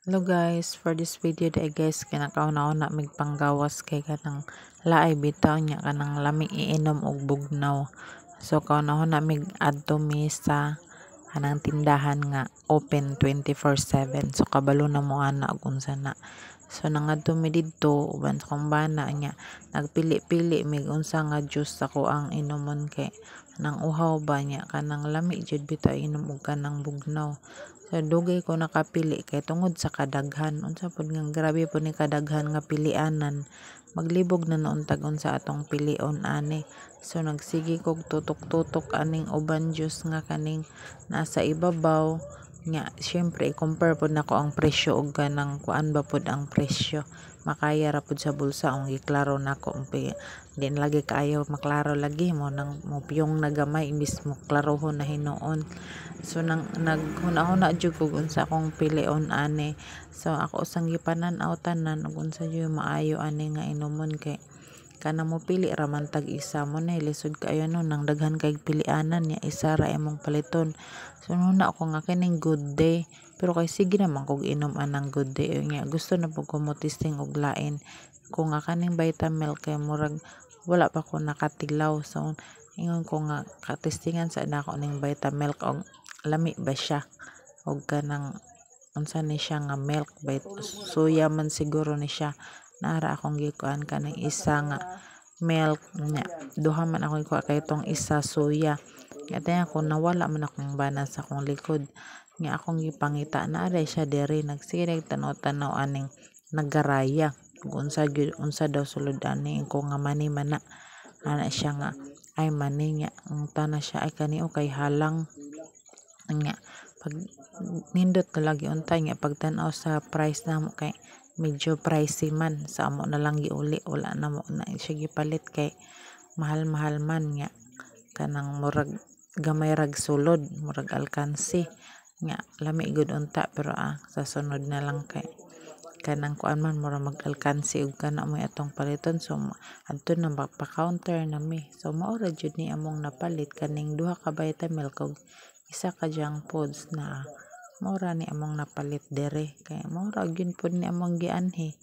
Hello guys, for this video diay guys, kinakauna-una mig panggawas kay kanang laay bitaw nya kanang lami iinom og bugnaw. So kauna-una mig adto mi sa kanang tindahan nga open 24/7. So kabalo na mo ana og unsa na. So nangadto mi didto uban sa akong bana nya nagpili-pili mig unsa nga juice ako ang inumon kay nang uhaw ba nya kanang lami jud bitaw inom og kanang bugnaw. So dugay ko nakapili kay tungod sa kadaghan, unsa pod nga grabe pod ni kadaghan nga pilianan, maglibog na nuon tag unsa atong pilion ani. So nagsige kog tutok-tutok aning uban juice nga kaning nasa ibabaw nya syempre i-compare pod nako ang presyo og kanang kuan ba pod ang presyo, makaya ra pod sa bulsa kung giklaro nako. Di na lagi kaayo maklaro lagi mo nang mopiyong na gamay imbis mo klarohon na hinuon. So nang naghuna-huna jud kog unsa akong pilion ani. So ako sang gipanan-aw tanan ug unsa jud maayo ani nga inumon kay kanang mopili ra man tag isa mo na lisod kaayo no nang daghan kay pilianan nya isa ra imong paliton. So huna ko nga kining Good Day, pero kay sige naman kog inom anang Good Day nya gusto na pud ko mo testing og lain ko nga kaning Vitamilk kay murag wala pa ko nakatilaw. So ingon ko nga katestingan sa nako ning Vitamilk og lami ba siya og kanang unsa ni siya nga milk, soya man siguro ni siya. Naa ra akong gikuan kaning isa nga milk nya duha man akong gikuha kay itong isa soya. Nya ko nawala man akong bana sa akong likod nya akong gipangita naa ra siya diri, nagsige tanaw-tanaw aning nagaraya kung unsa gyud unsa daw sulod ani ko nga mani man na ana siya nga ay mani. Nya ngutana siya, "Ay kani o kay halang." Nya pag nindot na lagi unta nya pagtan-aw sa price namo kay medyo pricey man sa amo na lang giuli, wala na mo na siya gipalit kay mahal-mahal man nya kanang murag gamay rag sulod, murag alkansi nya lami gud unta, pero sa sunod na lang kay kanang kuan man mura mag alkansi og kana moy atong paliton. So adto na pa-counter na mi. So mao ra jud ni among napalit, kaning duha ka Vitamilk ug isa ka junk foods na mao ra ni among napalit diri kay mao ra gyud pud ni among gianhi.